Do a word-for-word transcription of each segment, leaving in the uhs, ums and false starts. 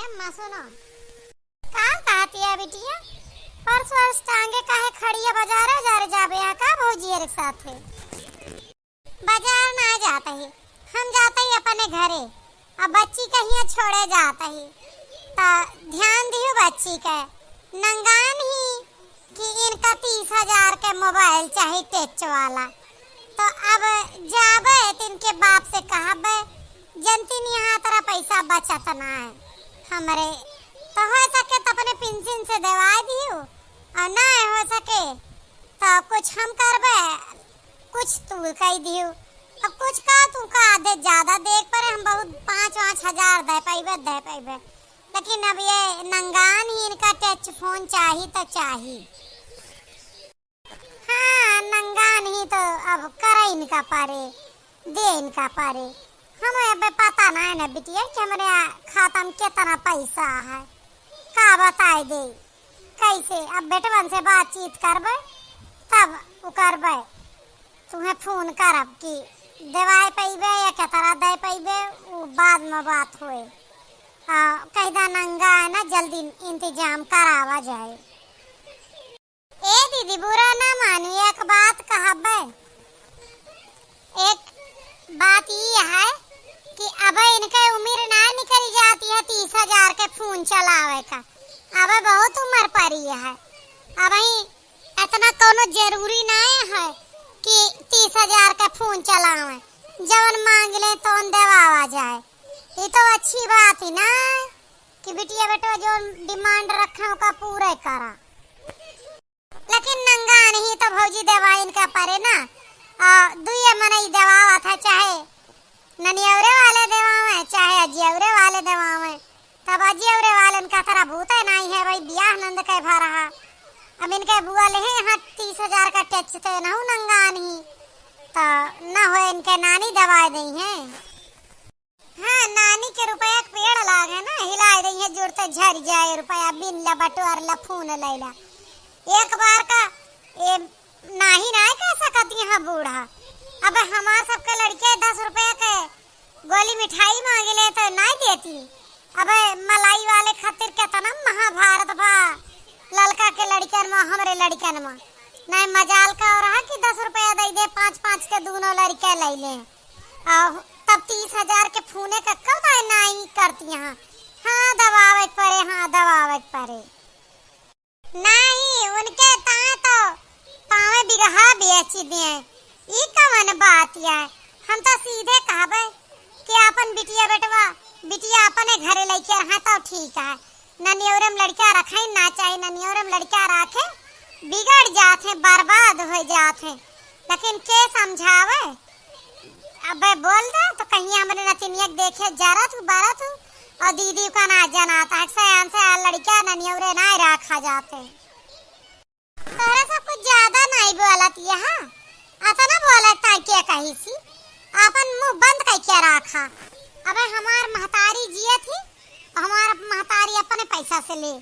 अम्मा सुनो, का कहती है बिटिया? पर्स वर्स टांगे काहे खड़ी है, बाजारे जारे जाबे है का भौजी रे साथे? बाजार ना जात ही, हम जात ही अपने घरे। अब बच्ची कहिया छोड़े जात ही, त ध्यान दिहु बच्ची के। नंगान ही कि इनका तीस हजार के मोबाइल चाही टच वाला। त अब जाबे त इनके बाप से कहबे, जनती नहीं, यहाँ तेरा पैसा बचत ना है हमरे। त हो सके त अपने पेंशन से देवा दिहु, और ना हो सके त कुछ हम करबे, कुछ तू कह दियो। अब कुछ का तू का दे, ज्यादा देख पड़े, हम बहुत पाँच पाँच हजार दे पैबे, दे पैबे, लेकिन अब ये नंगान ही इनका टच फोन चाही त चाही। हाँ, नंगान ही तो अब करे इनका परे, दे इनका परे। हमें अब पता ना है ना बिटिया कि हमरे खाता में कितना पैसा है, का बताए दे। कैसे अब बेटवन से बातचीत करबे, तब उ करबे, तुम्हें फोन करब कि देवाए पैबे या केतरा दे पैबे, उ बाद में बात होए। आ, कह दा नंगा है ना, जल्दी इंतजाम करावा जाए। ए दीदी, बुरा ना मानी, एक बात कहबे, एक बात ई है कि अब इनके उम्र ना निकल जाती है तीस हजार के फोन चलावे का, अब बहुत उम्र पड़ी है। अब ही इतना कोनो जरूरी ना है कि तीस हजार का फोन चलावे, जवन मांग ले तवन देवावा जाए। ये तो अच्छी बात ही ना है कि बिटिया बेटवा जो डिमांड रखा ओका पूरा करा। लेकिन नंगा नहीं तो भौजी देवाइन का परे ना। आ, दुए मनई देवावत है, चाहे ननियौरे वाले देवावे, चाहे अजियौरे वाले देवावे। तब अजियौरे वाले इनका तरह भूते नहीं है भाई, बियाह नंद के भा रहा। अब इनके बुआ ले हैं यहाँ तीस हजार का टैक्स, तो नहु नंगा नहीं, तो न हो इनके नानी दवाई दई है। हाँ, नानी के रुपया के पेड़ लागे ना, हिलाए दई है, जुड़ते झर जाए रुपया, बिन ला बटोर ला, फोन लैला। एक बार का ए, नाही, नाही कह सकत यहाँ बूढ़ा। अब हमार सबके लड़के दस रुपया के गोली मिठाई मांगे ले तो नाही देती। अब मलाई वाले खातिर कितना महाभारत बा, ललका के लड़कन में, हमरे लड़कन में। नहीं मजाल का हो रहा कि दस रुपया दे दे, पाँच पाँच के दोनों लड़के ले ले। और तब तीस हजार के फूने का कब आए नाई करती यहाँ। हाँ, दबावे के परे, हाँ, दबावे के परे। नाही, उनके ता तो पावे बिगहा बेच दिए। ई कवन बात है? हम तो सीधे कहबे कि आपन बिटिया बेटवा, बिटिया अपने घरे लइके रहा तो ठीक है। ननियोरे में लड़का रखे ना चाहे, ननियोरे में लड़का राखे बिगड़ जात हैं, बर्बाद हो जात हैं। लेकिन के समझावे? अबे बोल दे तो कहीं हमरे नतिनिया के देखे जरत हूँ, बरत हूँ, और दीदी का ना जनाता है। सयान से आ लड़का ननियोरे ना रखा जाते। तोरा सब कुछ ज्यादा नहीं बोलत यहाँ, अतना बोलत ता के कही सी, अपन मुंह बंद करके रखा। अबे हमार महतारी जिए थी, हमार महतारी अपने पैसा से ले,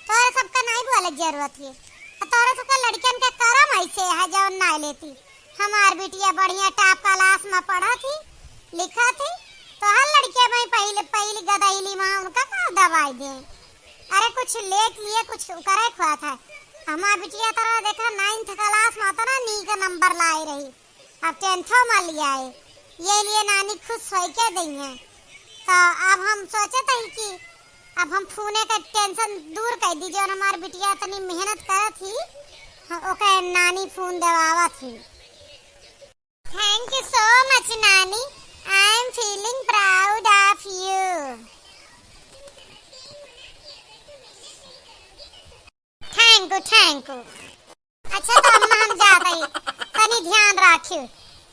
तोरे सबका नहीं बोले के जरूरत है। और तोरे सबका लड़कन के करम ऐसे है जौन नहीं लेती। हमार बिटिया बढ़िया टॉप क्लास में पढ़त ही, लिखत ही, तो हर लड़के में पहले, पहली गदहिली में उनका का दवाई दे। अरे कुछ लेट लिए कुछ करे खुआ था। हमार बिटिया तरह देखा नाइन्थ क्लास में उतना नीक नंबर लाई रही, अब टेंथो में लिया है, ये लिए नानी खुश होई के दई है। तो अब हम सोचत हई कि अब हम फोने का टेंशन दूर कर दी, जौन हमार बिटिया इतनी मेहनत करत ही, हम ओके नानी फोन देवावत ही। Thank you so much नानी, I am feeling proud of you। Thank you, thank you। अच्छा तो अम्मा हम जात हई, तनी ध्यान राखियो।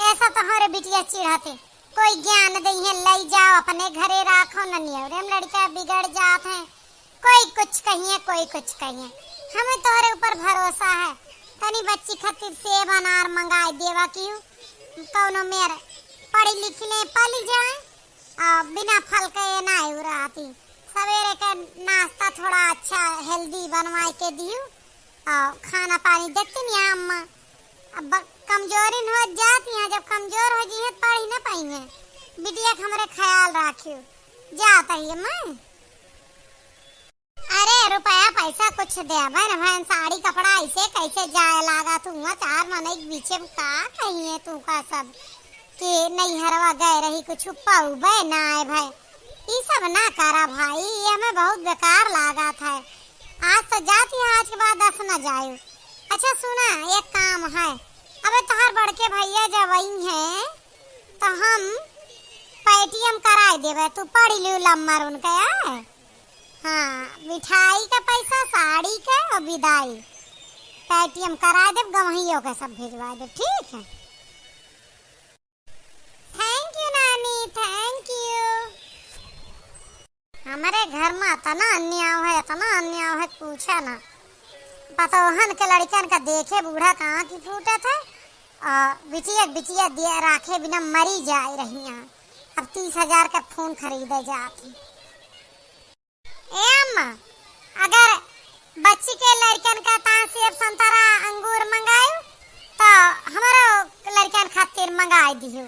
ऐसा तो हमरे बिटिया चिढ़त है, कोई ज्ञान दई है, लई जाओ अपने घरे राखो, ननियोरे में लड़का बिगड़ जात है, कोई कुछ कहिए, कोई कुछ कहिए। हमें तोहरे ऊपर भरोसा है, तनी बच्ची खातिर सेब अनार मंगाई देवा की, कौनो मेर पढ़ी लिख ले, पली जाए। आ, बिना फल के ये ना हो रहती। सवेरे के नाश्ता थोड़ा अच्छा हेल्दी बनवाए के दियो। आ, खाना पानी देखती नहीं अम्मा। अब ब-, कमजोरी हो जाती है, जब कमजोर हो जी है तो पढ़ी ना पाई है। बिटिया के हमरे ख्याल रखियो। जात हई अम्मा। पैसा कुछ देबे न भैन, साड़ी कपड़ा ऐसे कैसे जाए लागा तू हुआ चार मनई के बीचे में का कहिए तू का सब कि नैहरवा गए रही कुछ पौबे ना आए भाई। ई सब ना करा भाई, ये हमें बहुत बेकार लागत है। आज तो जाती है, आज के बाद दस ना जाए। अच्छा सुना, एक काम है, अबे तोहार बड़के भैया जब आई हैं तो हम Paytm कराए देबे, तू पढ़ लियो लम्बर उनके, आए? हाँ, मिठाई का पैसा, साड़ी का और विदाई, Paytm कराए देब, गवहियों का सब भिजवा देब, ठीक है? Thank you नानी, thank you। हमरे घर में इतना अन्याय है, इतना अन्याय है, पूछा ना। पतोहन के लड़कन का देखे बूढ़ा कहाँ की फूटत है, और बिटिया, बिटिया दिए राखे बिना मरी जाए रही हैं। अब तीस हजार का फोन खरीदे जात हैं। ए अम्मा, अगर बच्ची के लड़कन का तार सेब, संतरा, अंगूर मंगायु, तो हमरो लड़कन खातिर मंगाई दियो।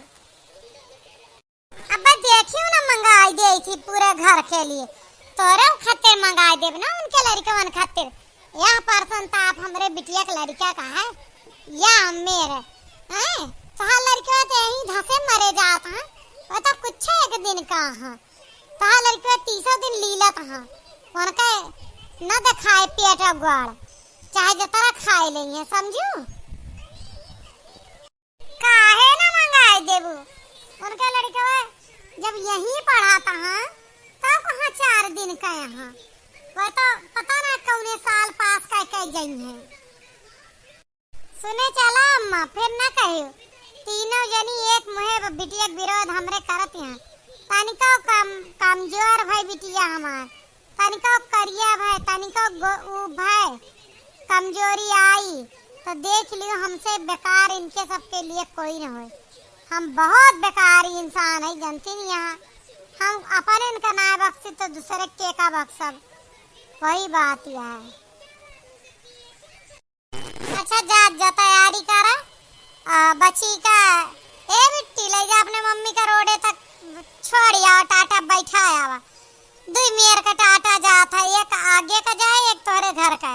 अब्बा देखियो ना, मंगाई दे थी पूरे घर के लिए, तोरे खातिर मंगाई देब ना, उनके लड़कवन खातिर। यह परसन ताप हमरे बिटिया के लड़का का है, या मेरे, हैं? तोहार लड़का तो यही धसे मरे जात हैं, वो तो कुछ एक दिन का है। तोहार लड़का तीसों दिन लीलत हैं, उनके न दिखाए पेट अगवाड़, चाहे जतरा खाए लेंगे, समझू? काहे ना मंगाए देबू? उनका लड़कवा जब यहीं पढ़ाता हाँ, तब कहाँ चार दिन का यहाँ? वह तो पता ना कौने साल पास कर के गई हैं। सुने चला अम्मा, फिर ना कहियो, तीनों जनी एक मुहे ब-, बिटिया के विरोध हमरे करत हैं। तनिको कम, कमजोर भाई बिटिया हमार, तनिको करिया भय, तनिको गो-, ऊ भय, कमजोरी आई, तो देख लियो, हमसे बेकार इनके सबके लिए कोई न होए। हम बहुत बेकार इंसान है, जनती नहीं यहाँ। हम अपन इनका ना बख्शी, तो दूसरे के का बख्शब? वही बात यह है। अच्छा, जा, जा, तैयारी करा। आ, बची का, ए बिट्टी, ले जा अपने मम्मी का रोडे तक छोड़ आओ, टाटा बैठा आवा। दुई मेर का टाटा जात है, एक आगे का जाए, एक तोहरे घर का।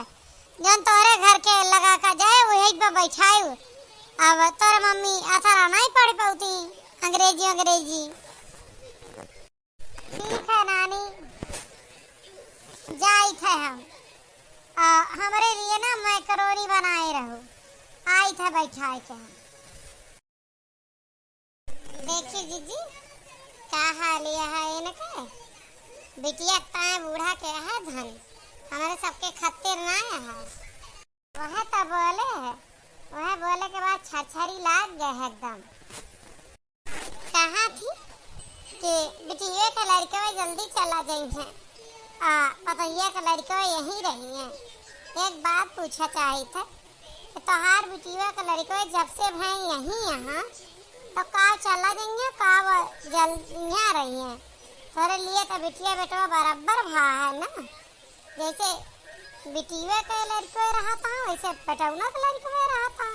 जौन तोहरे घर के लगा का जाए, वही पे बैठायु। अब तोरे मम्मी अथरा नहीं पढ़ पौती अंग्रेजी, अंग्रेजी। ठीक है नानी, जाइत है हम। आ, हमरे लिए ना मैकरोनी बनाए रहो, आइत है बैठाए के हम। देखी जीजी, का हाल यह है इनके? बिटिया ताए बूढ़ा के है धन, हमरे सबके खातिर ना है। वह तो बोले है, वह बोले के बाद छरछरी लाग गए है एकदम। कहा थी कि बिटिया के लड़के जल्दी चला जाई हैं, आ पतोहिया के लड़के यहीं रही हैं। एक बात पूछा चाहित है कि तोहार बिटिया के लड़के जब से भय यहीं यहाँ, तो का चला जाइए, का वो जल यहाँ रही हैं? तोरे लिए तो बिटिया बेटवा बराबर भा है ना, जैसे बिटिया के लड़के रहता, वैसे बेटौना के लड़के रहता।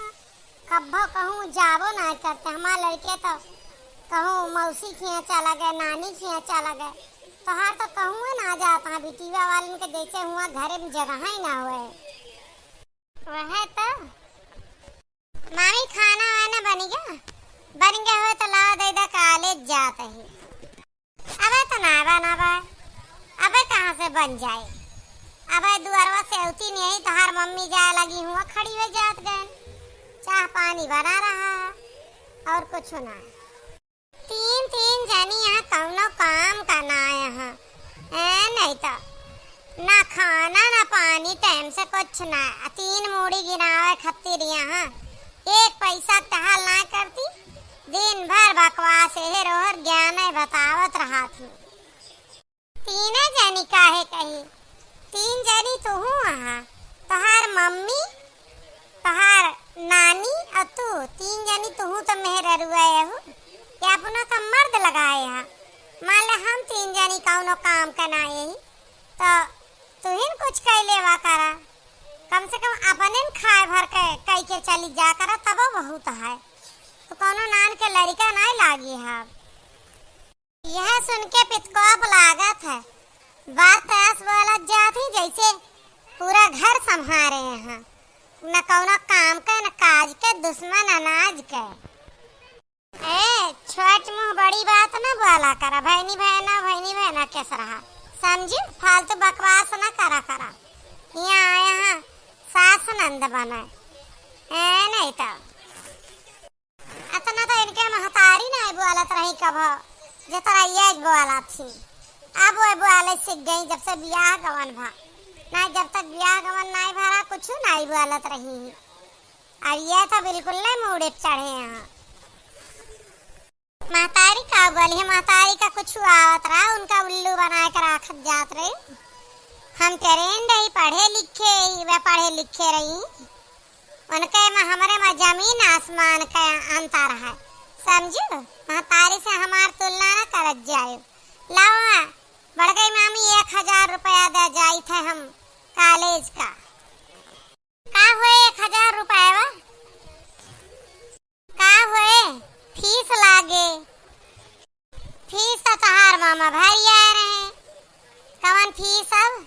कब्बो कहूँ जाबो ना करते, हमार लड़के तो कहूँ मौसी खिया चला गए, नानी खिया चला गए, तोहार तो कहूँ ना जाता, बिटिया वालन के जैसे हुआ घरे में जगह ही ना हुए। वह तो मामी, खाना वाना बन गया? बन गया हो तो लाओ, दे दा, कॉलेज जात ही। अबे तो ना बा, ना बा। अबे कहाँ से बन जाए? अबे दुआरवा से उती नहीं, तोहार मम्मी जाए लगी हुआ, खड़ी हो जात गए। चाह पानी बना रहा है और कुछ ना। तीन, तीन जनी यहाँ कौनो काम का ना आया है। ए, नहीं तो ना खाना ना पानी टाइम से कुछ ना। तीन मूड़ी गिनावे खातिर यहाँ एक पैसा टहल ना करती। दिन भर बकवास, एहर ओहर ज्ञान बतावत रहा थी। तीने जनी काहे कही? तीन जनी तुहू आहा, तोहार मम्मी, तोहार नानी और तू, तीन जनी तुहू तो मेहररुआ एहू, ये अपना का मर्द लगाए हा। मान ले हम तीन जनी कौनो काम का ना यही, तो तुहिन कुछ कई लेवा करा, कम से कम अपने न खाए भर के कई के चली जा करा, तबो बहुत है। तो कौनो नान के लड़का नहीं लागी है। यह सुन के पितकोप लागत है। बात तो ऐस बोलत जात ही जैसे पूरा घर संभारे हैं, न कौनो काम के, न काज के, दुश्मन अनाज के। ए, छोट मुँह बड़ी बात न बोला करा, भैनी भैना, भैनी भैना केस रहा, समझी? फालतू बकवास न करा करा। यहाँ आया हाँ सास नंद बने, ए, नहीं तो अतना तो इनके महतारी नाई बोलत रही कभो, जे तरह ये बोलत थी। अब वो बोले सीख गई जब से बियाह गवन भा। नाई, जब तक बियाह गवन नाई भरा, कुछ नाई बोलत रही। अब ये तो बिल्कुल नहीं मूड़े चढ़े हैं। महतारी का बोली है, महतारी का कुछ आवत रहा, उनका उल्लू बना के रखत जात रही। हम trained ही, पढ़े लिखे ही, वे पढ़े लिखे रही। उनके में हमरे में जमीन आसमान का अंतर है, समझू? महतारी से हमार तुलना न करत जायो। लावा, बड़कई मामी, एक हजार रुपया दे जाइत है हम college का। का होए एक हजार रुपया? का होए? फीस लागे। फीस तो तोहार मामा भरि आए रहे। कवन फीस अब?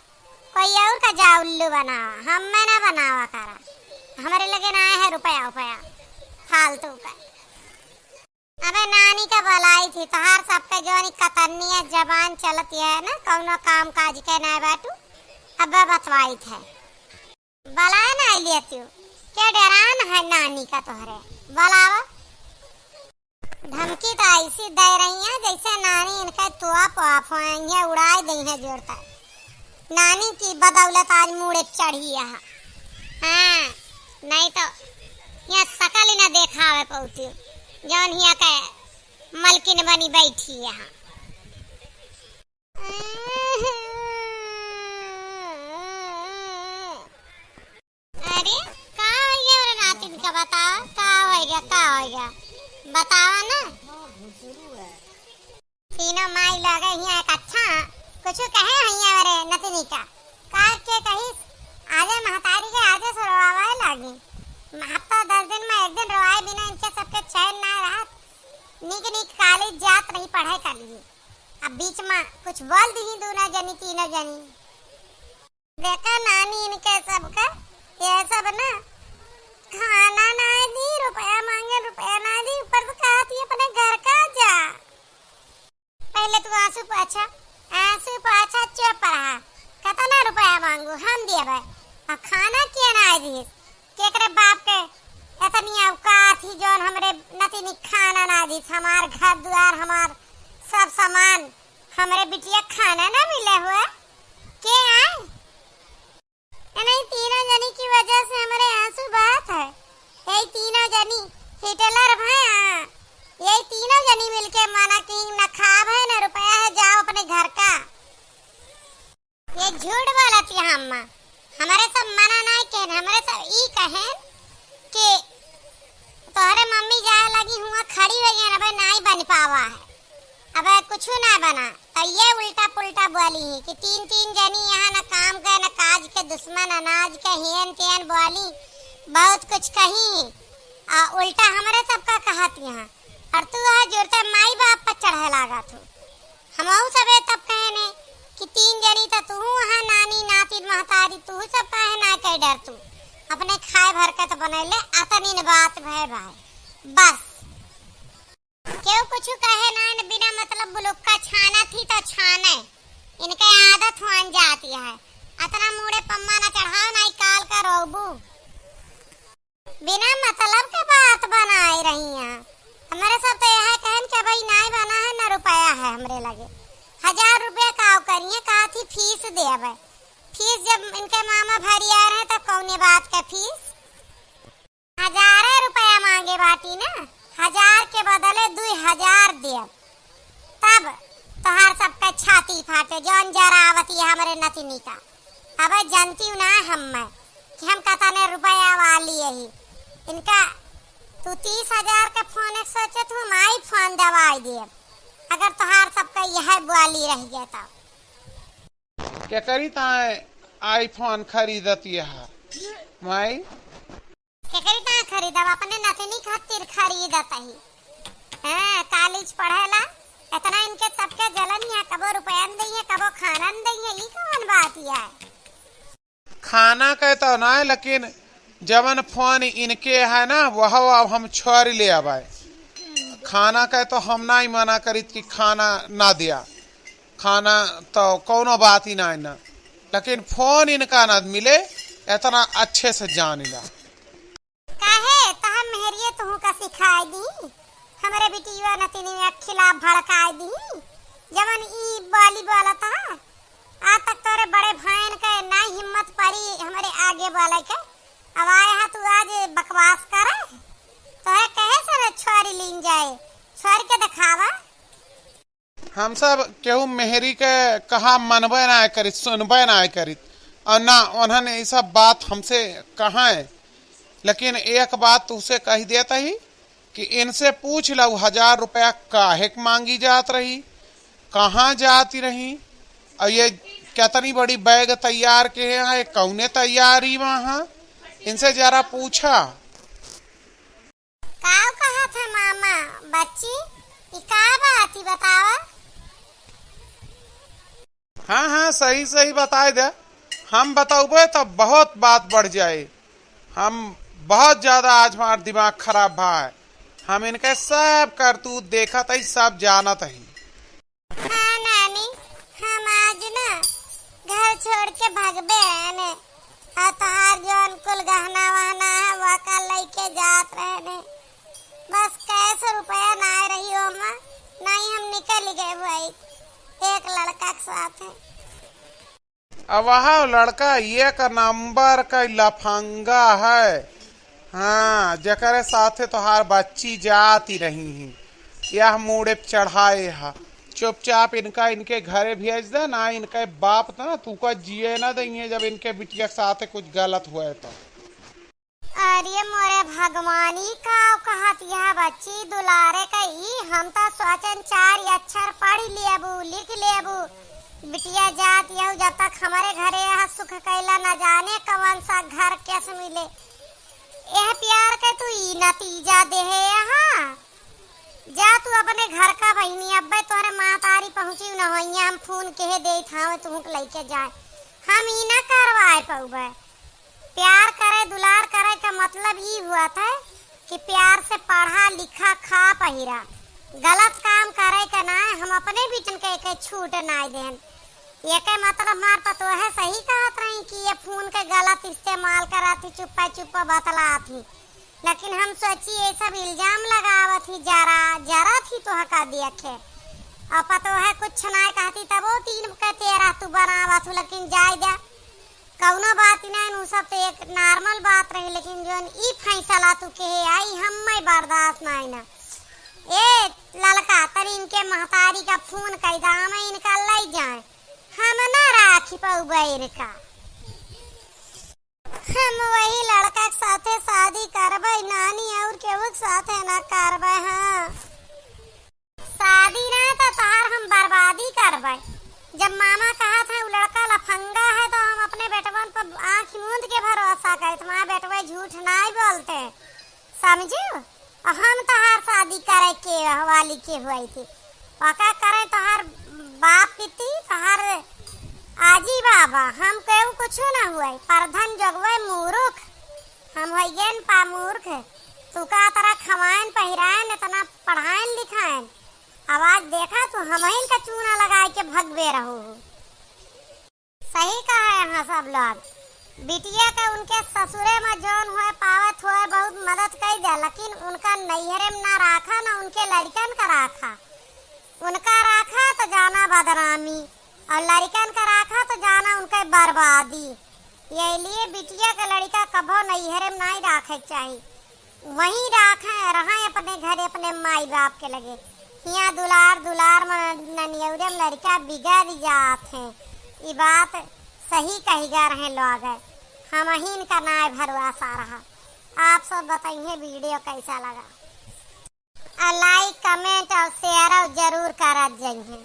कोई और का जा उल्लू बनावा, हमें ना बनावा करा। हमरे लगे ना आए है रुपया उपया फालतू का। अबे नानी का बुलाई थी, तोहार सबके जौन ई कतरनिया जबान चलती है ना, कौनो काम काज के ना बाटू, अबे बतवाई थे। बलाए ना लेतियो, के डरान है नानी का तोहरे? बलावा। धमकी तो ऐसी दे रही है जैसे नानी इनका तोप आप होएंगे, उड़ाए देंगे जोरता। नानी की बदौलत आज मूड़े चढ़ी है। हाँ, नहीं तो यहाँ शकल ही ना देखावे पौती, जौन हिया के मलकिन बनी बैठी है। अरे, का हो गया रे नातिन का? बताओ, का हो गया, का हो गया? बताओ ना। तीनों माई लगे हिया एक अच्छा, कुछ कहे हिया रे नतिनी का। का के कहिस, आजे महतारी के आजे से रोवावे लागी। हफ्ता दस दिन में एक दिन रोवाए बिना इनके सबके चैन ना रहत। नीक नीक college जात रही पढ़ाई कर लिए। अब बीच में कुछ बोल दी दूना जनी, तीनों जनी। देखा नानी इनके सबका, ये सब ना खाना ना दी, रुपया मांगे, रुपया ना दी, ऊपर से कहत ही अपने घर का जा। पहले तू आंसू पोछा, आंसू पोछा, चुप रहा। कितना रुपया मांगू, हम देबे। आ खाना के ना दी, केकरे बाप के इतनी औकात ही जौन हमरे नतिनी खाना ना दी, हमार घर दुआर, हमार सब सामान, हमरे बिटिया खाना ना मिले हुआ। के आए? इन्हीं तीनों जनी की वजह से हमरे आंसू बहत है। यही तीनों जनी हिटलर भया, यही तीनों जनी मिलके मना की न खाब है, न रुपया है, जाओ अपने घर का। ये झूठ बोलत है अम्मा, हमरे सब मना नहीं कहन, हमरे सब ई कहन कि तोहरे मम्मी जाए लगी हुआ खड़ी हो गई, अबे नहीं बन पावा है, अबे कुछ ना बना। तो ये उल्टा पुल्टा बोली है कि तीन तीन जनी यहाँ न काम के न काज के, दुश्मन अनाज के, हेन तेन बोली, बहुत कुछ कही है। आ उल्टा हमरे सबका कहत यहाँ, और तू वह जुरते माई बाप पर चढ़े लागा थू। हमहू सबे तब कहने कि तीन जनी त तू वहाँ नानी नातिन महतारी, तू सब काहे ना कह डर तू, अपने खाए भर के तो बनैले, अतनी न बात भय भाई। बस। केहू कुछ कहे ना, इन बिना मतलब बुलुक्का छाना थी तो छाने। इनके आदत होन जाती है। अतना मूड़े पम्मा ना चढ़ाओ, ना ही काल का रोबू। बिना मतलब के बात बनाए रही हैं। हमरे सब तो यह कहन कि भाई नाई बना है, ना रुपया है हमरे लगे। हजार रुपया काव करिए, कहा थी फीस देबे। फीस जब इनके मामा भरी आ रहे तो कौने बात का फीस? हजारे रुपया मांगे बाटी ना, हजार के बदले दुई हजार देब, तब तोहार सबके छाती फाटे, जौन जरावती है हमरे नतिनी का। अबे जनती ना हम मैं कि हम कतने रुपया वाली यही। इनका तू तीस हजार के फोन एक सोचे, तू हम iPhone दवाई देब, अगर तोहार सबके यह बोली रह गया तब। केकरी ताए iPhone खरीदत यह माई? केकरी ताए खरीदब? अपने नतनी खातिर खरीदत ही। हाँ, college पढ़ेला, इतना इनके सबके जलन है, कबो रुपया न दइहे, कबो खाना न दइहे, ई कौन बात है? खाना के तो ना, लेकिन जवन फोन इनके है ना, वह अब हम छोड़ ले आवे। खाना के तो हम ना ही मना करित कि खाना ना दिया, खाना तो कौनो बात ही ना है ना, लेकिन फोन इनका ना मिले, इतना अच्छे से जानिला। काहे तोहर मेहरिये तुहू का सिखाए दी, हमरे बिटिया नतिनिया के खिलाफ भड़काए दी, जवन ई बोली बोलत ह। आज तक तोरे बड़े भाईन के ना हिम्मत पड़ी हमरे आगे बोले के, अब आए हा तू आज बकवास करे। तोहे कहे से रे छोरी लीन जाए, छोरी के देखावा। हम सब केहू मेहरी के कहा मनबे ना करित, सुनबे ना करित, और ना उन्हन ई सब बात हमसे कहें। लेकिन एक बात तुसे कह देत ही कि इनसे पूछ लउ, हजार रुपया काहे के मांगी जात रही, कहाँ जाती रही, और ये कितनी बड़ी बैग तैयार के हैं, ये कौने तैयारी वहाँ, इनसे जरा पूछा। काव कहत है मामा, बच्ची, ई का बात ई बतावा? हाँ, हाँ, सही, सही बताए दे। हम बतउबे तो बहुत बात बढ़ जाए। हम बहुत ज्यादा आज हमार दिमाग खराब भा है। हम इनके सब करतूत देखत हई, सब जानत हई। हाँ नानी, हम आज ना घर छोड़ के भगबे रहने, और तोहार जौन कुल गहना वहना है, वका लइके जात रहने। बस कैश रुपया ना रही ओमा, नहीं हम निकल गए भाई, एक लड़का के साथ है। अब वह लड़का एक नंबर का लफंगा है। हाँ, जेकरे साथे तोहार बच्ची जाती रही ही, यह मूड़े पे चढ़ाए हा। चुपचाप इनका इनके घरे भेज दे ना, इनके बाप ना तू का जिए ना देंगे, जब इनके बिटिया के साथे कुछ गलत हुए तो। अरे मोरे भगवान, ई का कहत यह बच्ची दुलारे का ई? हम तो सोचन चार अक्षर पढ़ लेबू, लिख लेबू। बिटिया जात यहू जब तक हमरे घरे यह सुख कैला, न जाने कवन सा घर कैसे मिले। यह प्यार के तू ई नतीजा देहे यहाँ। जा तू अपने घर का बहिनी, अब्बे तोहरे महतारी पहुँची न होइया, हम फोन केहे देत हावे तुहूँ के लइके जाए। हम ई ना करवाए पउबे। प्यार करे, दुलार करे का मतलब ई हुआ था कि प्यार से पढ़ा, लिखा, खा, पहिरा। गलत काम करे के ना, हम अपने बिटियन के, के छूट ना देन। एके मतलब हमार पतोहे सही कहत रही कि ये फोन के गलत इस्तेमाल करत ही, चुप्पा चुप्पा बतलात ही। लेकिन हम सोची ये सब इल्जाम लगावत ही, जरा, जरत ही तोह का देखे। और पतोहे कुछ ना कहती तबो तीन के तेरह तू बनावत हूँ, लेकिन जाए दे। कउनो बात ही नाहीं, उ सब तो एक normal बात रही, लेकिन जौन ई फैसला तू केहे आई, हम्मे बर्दाश्त नाहीं ना। ए ललका, तनी इनके महतारी का फोन कई दा, हम इनका लई जाए, हम ना राखी पउबे इनका। हम वही लड़का के साथे शादी करबे नानी, और केहू के साथे ना करबे। हाँ। शादी ना तो तोहार हम बर्बादी करबे। जब मामा कहत है उ लड़का लफंगा है तो हम अपने बेटवन पर आँख मूंद के भरोसा करे, तुम्हारे बेटवे झूठ नाहीं बोलते, समझू? और हम तोहार शादी करे के वाली के हुई थी, ओका करे तोहार बाप पीती, तोहार आजी बाबा, हम केहू कुछ ना हुए, परधन जोगवे मूर्ख, हम होइगेन पा मूर्ख, तू का तरह खवाएन पहिराएन, इतना पढ़ाएन लिखाएन, अब आज देखा तू हमहिन का चूना लगाए के भगबे रहो। सही कहा यहाँ सब लोग, बिटिया के उनके ससुरे में जौन होए पावत होए बहुत मदद कई दे, लेकिन उनका नैहरे में ना राखा, ना उनके लड़कन का राखा। उनका राखा तो जाना बदनामी, और लड़कन का राखा तो जाना उनके बर्बादी। यही लिए बिटिया के लड़का कभो नैहरे में नाहीं राखे के चाही। वहीं राखे, रहे अपने घरे, अपने माई बाप के लगे। हियाँ दुलार, दुलार में ननियौरे में लड़का बिगड़ जात हैं। ई बात सही कही गा रहे लोग, हमहिन का नाय भरोसा रहा। आप सब बताइए video कैसा लगा, और like, comment और share और जरूर करत जाइए।